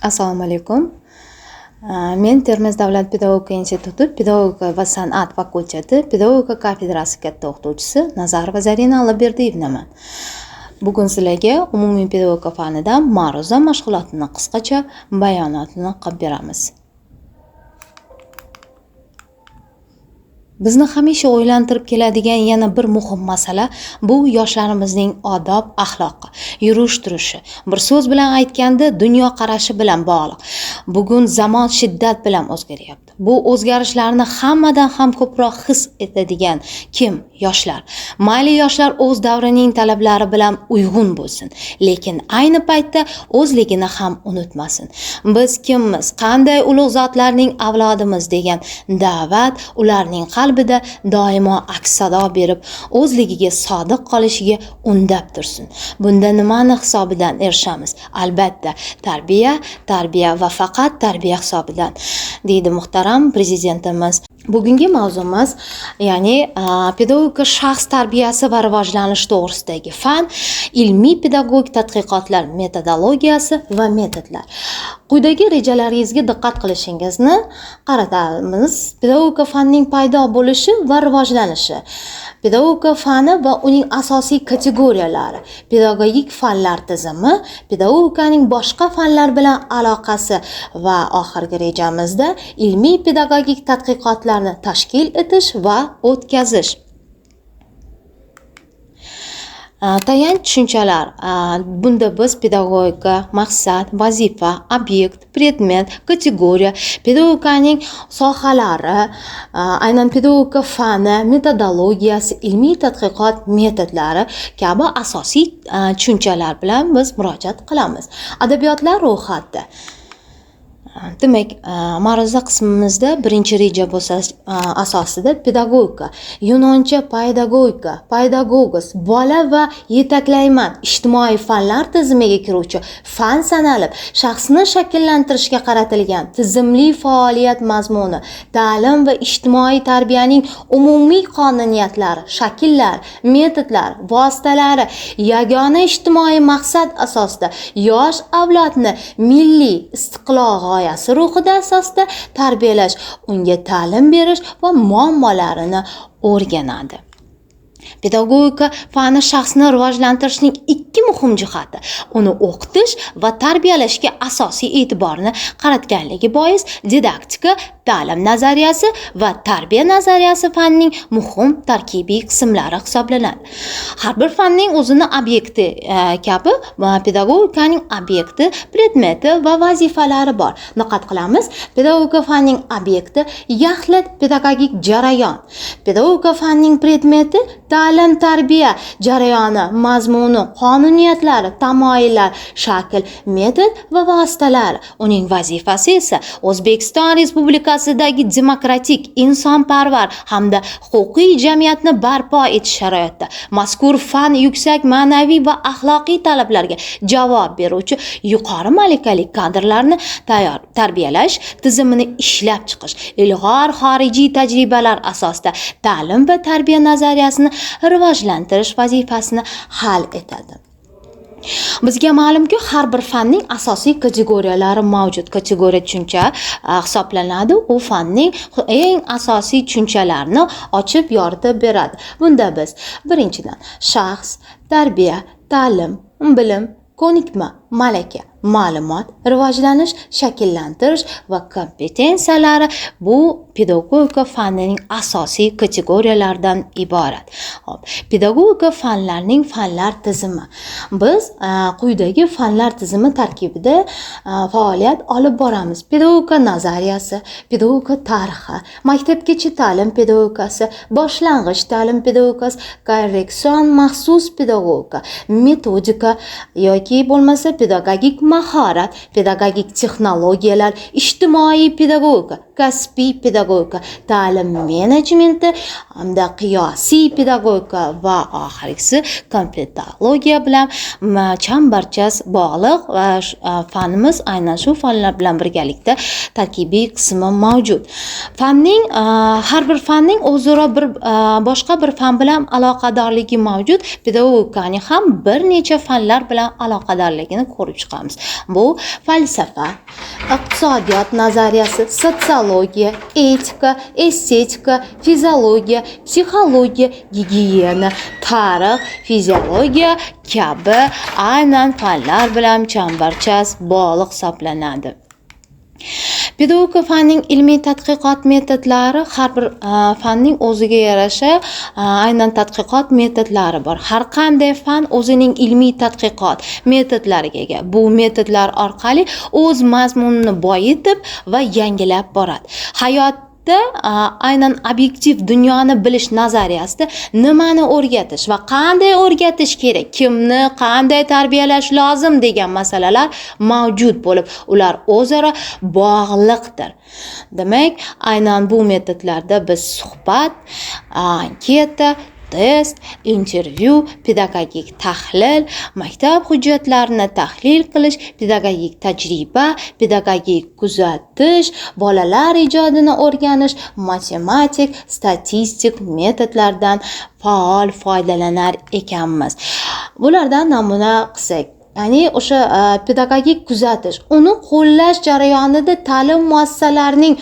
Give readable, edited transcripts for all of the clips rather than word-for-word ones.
Assalomu alaykum. Men Termiz davlat pedagogika instituti pedagogika va san'at fakulteti pedagogika kafedrasi katta o'qituvchisi Nazarova Zarina Allaberdiyevnaman. Bugun sizlarga umumiy pedagogika fanidan ma'ruza mashg'ulotini qisqacha bayonotini qilib beramiz. Bizni hamisha o'ylantirib keladigan yana bir muhim masala bu yoshlarimizning odob axloqi, yurish turishi, bir so'z bilan aytganda dunyoqarashi bilan bog'liq. Bugun zamon shiddat bilan o'zgaryapti. Bu o'zgarishlarni hammadan ham ko'proq his etadigan kim? Yoshlar. Mayli yoshlar o'z davrining talablari bilan uyg'un bo'lsin, lekin ayni paytda o'zligini ham unutmasin. Biz kimmiz, qanday ulug' zotlarning avlodimiz degan da'vat ularning qalbida doimo aks-sado berib, o'zligiga sodiq qolishiga undab tursin. Bunda nimani hisobidan erishamiz? Albatta, tarbiya, tarbiya va faqat tarbiya hisobidan, deydi muhtaram prezidentimiz. Bugungi mavzumiz, ya'ni pedagogika shaxs tarbiyasi va rivojlanish to'g'risidagi fan, ilmiy pedagogik tadqiqotlar metodologiyasi va metodlar. Quyidagi rejalaringizga diqqat qilishingizni qaratamiz. Pedagogika fanining paydo bo'lishi va rivojlanishi, pedagogika fani va uning asosiy kategoriyalari, pedagogik fanlar tizimi, pedagogikaning boshqa fanlar bilan aloqasi va oxirgi rejamizda ilmiy pedagogik tadqiqotlarni tashkil etish va o'tkazish. Tayanch tushunchalar. Bunda biz pedagogika, maqsad, vazifa, obyekt, predmet, kategoriya, pedagogikaning sohalari, aynan pedagogika fani, metodologiyasi, ilmiy tadqiqot metodlari kabi asosiy tushunchalar bilan biz murojaat qilamiz. Adabiyotlar ro'yxati. Demak, ma'ruza qismimizda birinchi reja bo'lsa asosida pedagogika, yunoncha pedagogika, pedagogos, bola va yetaklayman ijtimoiy fanlar tizimiga kiruvchi fan sanalib, shaxsni shakllantirishga qaratilgan tizimli faoliyat mazmuni, ta'lim va ijtimoiy tarbiyaning umumiy qonuniyatlari, shakllar, metodlar, vositalari, yagona ijtimoiy maqsad asosida yosh avlodni milliy istiqlol g'oyasi ruhida asosida tarbiyalash, unga ta'lim berish va muammolarini o'rganadi. Pedagogika fani shaxsni rivojlantirishning ikki muhim jihati, uni o'qitish va tarbiyalashga asosiy e'tiborni qaratganligi bois didaktika, ta'lim nazariyasi va tarbiya nazariyasi fanning muhim tarkibiy qismlari hisoblanadi. Har bir fanning o'zini obyekti kabi pedagogikaning obyekti, predmeti va vazifalari bor. Diqqat qilamiz, pedagogika fanining obyekti yaxlit pedagogik jarayon. Pedagogika fanining predmeti ta'lim tarbiya jarayoni, mazmuni, qonuniyatlari, tamoyillar, shakl, metod va vositalar. Uning vazifasi esa O'zbekiston Respublikasidagi demokratik, insonparvar hamda huquqiy jamiyatni barpo etish sharoitida mazkur fan yuksak ma'naviy va axloqiy talablarga javob beruvchi yuqori malakali kadrlarni tayyor tarbiyalash tizimini ishlab chiqish, ilg'or xorijiy tajribalar asosida ta'lim va tarbiya nazariyasini rivojlantirish vazifasini hal etadi. Bizga ma'lumki, har bir fanning asosiy kategoriyalari mavjud. Kategoriya tushuncha hisoblanadi. U fanning eng asosiy tushunchalarini ochib yoritib beradi. Bunda biz birinchidan shaxs, tarbiya, ta'lim, bilim, ko'nikma, malaka, ma'lumot, rivojlanish, shakllantirish va kompetensiyalari bu pedagogika fanining asosiy kategoriyalaridan iborat. Xo'p, pedagogika fanlarining fanlar tizimi. Biz quyidagi fanlar tizimi tarkibida faoliyat olib boramiz. Pedagogika nazariyasi, pedagogika tarixi, maktabgacha ta'lim pedagogikasi, boshlang'ich ta'lim pedagogikasi, korreksion maxsus pedagogika, metodika yoki bo'lmasa pedagogik mahorat, pedagogik texnologiyalar, ijtimoiy pedagogika, kasbiy pedagogika, ta'lim menejmenti hamda qiyosiy pedagogika va oxirgisi konfliktologiya bilan chambarchas bog'liq va fanimiz aynan shu fanlar bilan birgalikda tarkibiy qismi mavjud. Fanning har bir fanning o'zaro bir boshqa bir fan bilan aloqadorligi mavjud. Pedagogikaning ham bir necha fanlar bilan aloqadorligini ko'rib chiqamiz. Bu falsafa, iqtisodiyot nazariyasi, sotsiologiya, etika, estetika, fiziologiya, psixologiya, gigiyena, tarix, fiziologiya kabi aynan fanlar bilan chambarchas bog'liq hisoblanadi. Pedagogika fanining ilmiy tadqiqot metodlari har bir fanning o'ziga yarasha aynan tadqiqot metodlari bor. Har qanday fan o'zining ilmiy tadqiqot metodlariga ega. Bu metodlar orqali o'z mazmunini boyitib va yangilab boradi. Hayotda aynan obyektiv dunyoni bilish nazariyasida nimani o'rgatish va qanday o'rgatish kerak, kimni qanday tarbiyalash lozim degan masalalar mavjud bo'lib, ular o'zaro bog'liqdir. Demak, aynan bu metodlarda biz suhbat, anketa, test, intervyu, pedagogik tahlil, maktab hujjatlarini tahlil qilish, pedagogik tajriba, pedagogik kuzatish, bolalar ijodini o'rganish, matematik, statistik metodlardan faol foydalanar ekanmiz. Bulardan namuna qilsak, ya'ni o'sha pedagogik kuzatish, uni qo'llash jarayonida ta'lim muassasalarining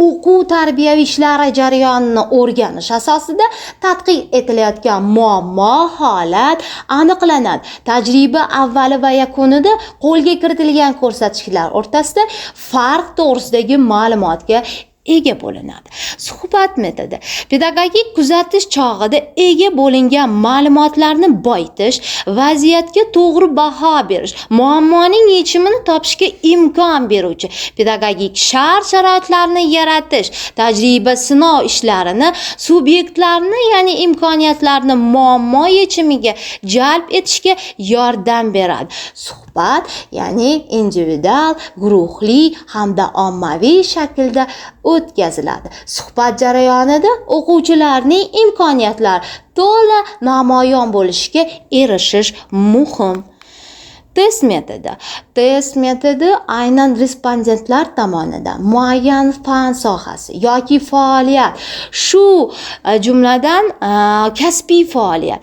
o'quv tarbiyaviy ishlari jarayonini o'rganish asosida tadqiq etilayotgan muammo, holat aniqlanadi. Tajriba avvali va yakunida qo'lga kiritilgan ko'rsatkichlar o'rtasida farq to'g'risidagi ma'lumotga ega bo'linadi. Suhbat metodi. Pedagogik kuzatish chog'ida ega bo'lingan ma'lumotlarni boyitish, vaziyatga to'g'ri baho berish, muammoning yechimini topishga imkon beruvchi pedagogik shart-sharoitlarni yaratish, tajriba sinov ishlarini, subyektlarni, ya'ni imkoniyatlarni muammo yechimiga jalb etishga yordam beradi. Suhbat, ya'ni individual, guruhli hamda ommaviy shaklda o'tkaziladi. Suhbat jarayonida o'quvchilarning imkoniyatlari to'la namoyon bo'lishiga erishish muhim. Test metodi. Test metodi aynan respondentlar tomonidan muayyan fan sohasi yoki faoliyat, shu jumladan kasbiy faoliyat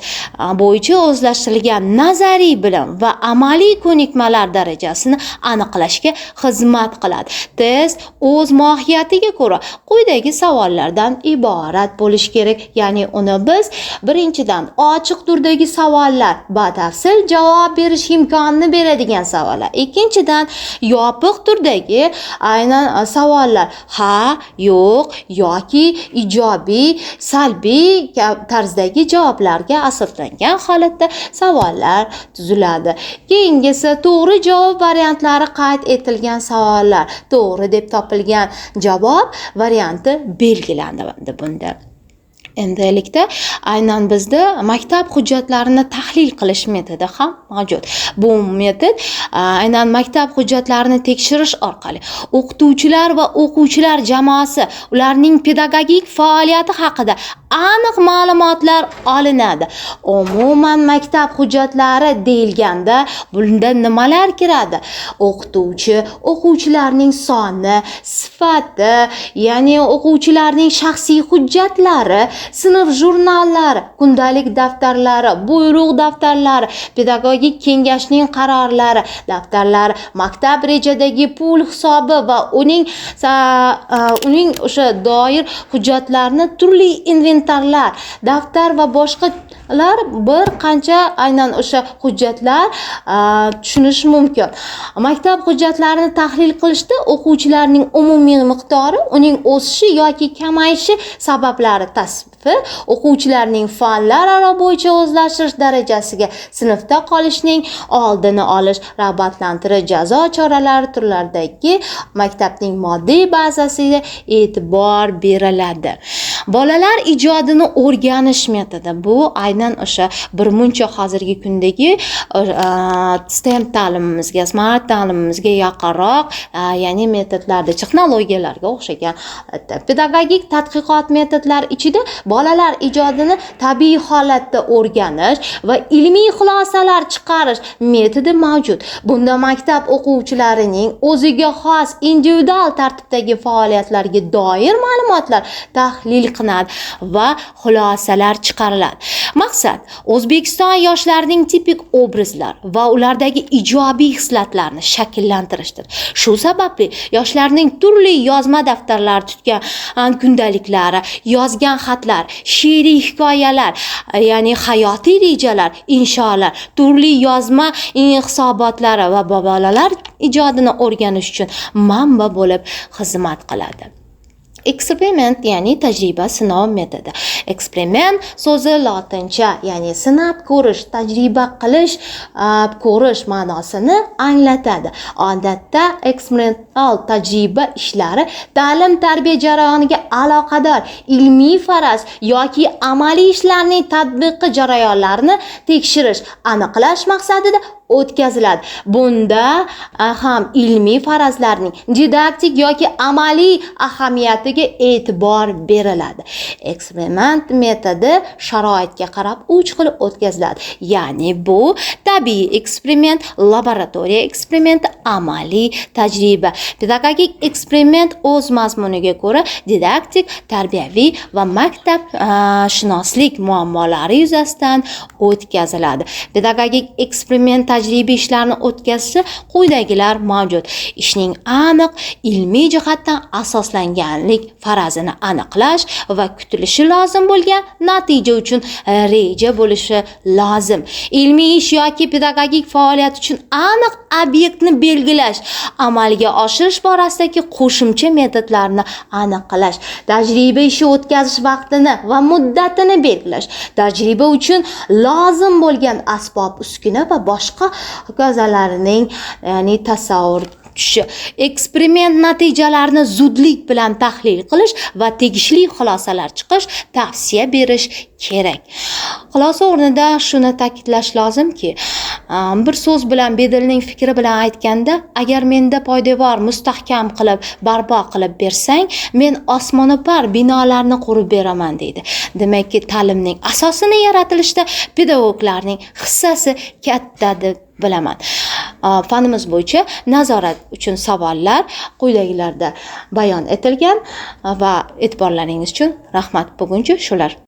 bo'yicha o'zlashtirilgan nazariy bilim va amaliy ko'nikmalar darajasini aniqlashga xizmat qiladi. Test o'z mohiyatiga ko'ra quyidagi savollardan iborat bo'lishi kerak. Ya'ni uni biz birinchidan ochiq turdagi savollar, batafsil javob berish imkonini beradigan savollar. Ikkinchidan yopiq turdagi aynan savollar, ha, yo'q yoki ijobiy, salbiy tarzdagi javoblarga asoslangan holatda savollar tuziladi. Keyingisi to'g'ri javob variantlari qayd etilgan savollar, to'g'ri deb topilgan javob varianti belgilanadi bunda. Endilikda aynan bizda maktab hujjatlarini tahlil qilish metodi ham mavjud. Bu metod aynan maktab hujjatlarini tekshirish orqali o'qituvchilar va o'quvchilar jamoasi, ularning pedagogik faoliyati haqida aniq ma'lumotlar olinadi. Umuman maktab hujjatlari deyilganda bunda nimalar kiradi? O'qituvchi, o'quvchilarning soni, sifati, ya'ni o'quvchilarning shaxsiy hujjatlari, sinf jurnallari, kundalik daftarlari, buyruq daftarlari, pedagogik kengashning qarorlari, daftarlari, maktab rejadagi pul hisobi va uning o'sha doir hujjatlarni, turli inventarlar, daftar va boshqalar, bir qancha aynan o'sha hujjatlar tushunish mumkin. Maktab hujjatlarini tahlil qilishda o'quvchilarning umumiy miqdori, uning o'sishi yoki kamayishi sabablari tartibi o'quvchilarning fanlararo bo'yicha o'zlashtirish darajasiga sinfda qolishning oldini olish, rag'batlantirish jazo choralari turlaridagi maktabning moddiy bazasiga e'tibor beriladi. Bolalar ijodini o'rganish metodi bu aynan o'sha birmuncha hozirgi kundagi STEM ta'limimizga, smart ta'limimizga yaqinroq, ya'ni metodlarda, texnologiyalarga o'xshagan pedagogik tadqiqot metodlari ichida bolalar ijodini tabiiy holatda o'rganish va ilmiy xulosalar chiqarish metodi mavjud. Bunda maktab o'quvchilarining o'ziga xos individual tartibdagi faoliyatlarga doir ma'lumotlar tahlil qilinadi va xulosalar chiqariladi. Maqsad O'zbekiston yoshlarining tipik obrazlar va ulardagi ijobiy xislatlarni shakllantirishdir. Shu sababli yoshlarning turli yozma daftarlar tutgan kundaliklari, yozgan xatlar, she'riy hikoyalar, ya'ni hayotiy rejalar, insholar, turli yozma hisobotlari va bolalar ijodini o'rganish uchun manba bo'lib xizmat qiladi. Eksperiment, ya'ni tajriba sinov metodi. Eksperiment so'zi lotincha, ya'ni sinab ko'rish, tajriba qilish, ko'rish ma'nosini anglatadi. Odatda eksperimental tajriba ishlari ta'lim-tarbiya jarayoniga aloqador ilmiy faraz yoki amaliy ishlarning tatbiqi jarayonlarini tekshirish, aniqlash maqsadida o'tkaziladi. Bunda ham ilmiy farazlarning didaktik yoki amaliy ahamiyatiga e'tibor beriladi. Eksperiment metodi sharoitga qarab 3 xil o'tkaziladi. Ya'ni bu tabiiy eksperiment, laboratoriya eksperimenti, amaliy tajriba. Pedagogik eksperiment o'z mazmuniga ko'ra didaktik, tarbiyaviy va maktab shunoslik muammolari yuzasidan o'tkaziladi. Pedagogik eksperiment tajriba ishlarni o'tkazishda quyidagilar mavjud. Ishning aniq ilmiy jihatdan asoslanganlik farazini aniqlash va kutilishi lozim bo'lgan natija uchun reja bo'lishi lozim. Ilmiy ish yoki pedagogik faoliyat uchun aniq obyektni belgilash, amalga oshirish borasidagi qo'shimcha metodlarni aniqlash, tajriba ishi o'tkazish vaqtini va muddatini belgilash, tajriba uchun lozim bo'lgan asbob uskuna va boshqa hokazolarning, ya'ni tasavvur tushi, eksperiment natijalarini zudlik bilan tahlil qilish va tegishli xulosalar chiqish, tavsiya berish kerak. Xulosa o'rnida shuni ta'kidlash lozimki, bir so'z bilan Bedilning fikri bilan aytganda, agar menda poydevor mustahkam qilib, barpo qilib bersang, men osmono'par binolarni qurib beraman deydi. Demakki, ta'limning asosini yaratilishda pedagoglarning hissasi katta deb bilaman. Fanimiz bo'yicha nazorat uchun savollar quyidagilarda bayon etilgan va e'tiborlaringiz uchun rahmat. Buguncha shular.